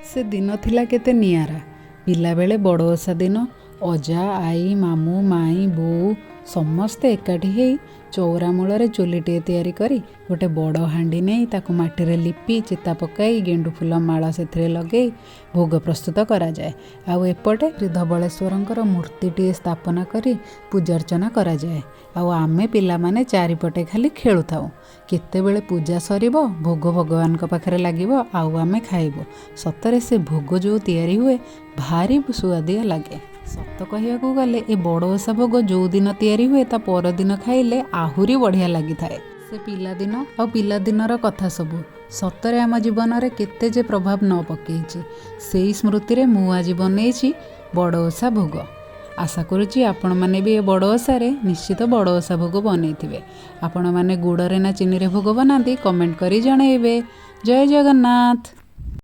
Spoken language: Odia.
ସେ ଦିନ ଥିଲା କେତେ ନିଆରା। ପିଲାବେଳେ ବଡ଼ ଓଷା ଦିନ ଅଜା, ଆଈ, ମାମୁଁ, ମାଇଁ, ବୋଉ ସମସ୍ତେ ଏକାଠି ହେଇ ଚଉରା ମୂଳରେ ଚୁଲିଟିଏ ତିଆରି କରି ଗୋଟେ ବଡ଼ ହାଣ୍ଡି ନେଇ ତାକୁ ମାଟିରେ ଲିପି, ଚିତା ପକାଇ, ଗେଣ୍ଡୁ ଫୁଲ ମାଳ ସେଥିରେ ଲଗେଇ ଭୋଗ ପ୍ରସ୍ତୁତ କରାଯାଏ। ଆଉ ଏପଟେ ଶ୍ରୀ ଧବଳେଶ୍ୱରଙ୍କର ମୂର୍ତ୍ତିଟିଏ ସ୍ଥାପନା କରି ପୂଜାର୍ଚ୍ଚନା କରାଯାଏ। ଆଉ ଆମେ ପିଲାମାନେ ଚାରିପଟେ ଖାଲି ଖେଳୁଥାଉ। କେତେବେଳେ ପୂଜା ସରିବ, ଭୋଗ ଭଗବାନଙ୍କ ପାଖରେ ଲାଗିବ ଆଉ ଆମେ ଖାଇବୁ। ସତରେ ସେ ଭୋଗ ଯେଉଁ ତିଆରି ହୁଏ, ଭାରି ସୁଆଦିଆ ଲାଗେ। ସତ କହିବାକୁ ଗଲେ ଏ ବଡ଼ ଓଷା ଭୋଗ ଯେଉଁଦିନ ତିଆରି ହୁଏ, ତା ପରଦିନ ଖାଇଲେ ଆହୁରି ବଢ଼ିଆ ଲାଗିଥାଏ। ସେ ପିଲାଦିନ ଆଉ ପିଲାଦିନର କଥା ସବୁ ସତରେ ଆମ ଜୀବନରେ କେତେ ଯେ ପ୍ରଭାବ ନ ପକେଇଛି। ସେଇ ସ୍ମୃତିରେ ମୁଁ ଆଜି ବନେଇଛି ବଡ଼ ଓଷା ଭୋଗ। ଆଶା କରୁଛି ଆପଣମାନେ ବି ଏ ବଡ଼ ଓଷାରେ ନିଶ୍ଚିତ ବଡ଼ ଓଷା ଭୋଗ ବନେଇଥିବେ। ଆପଣମାନେ ଗୁଡ଼ରେ ନା ଚିନିରେ ଭୋଗ ବନାନ୍ତି, କମେଣ୍ଟ କରି ଜଣେଇବେ। ଜୟ ଜଗନ୍ନାଥ।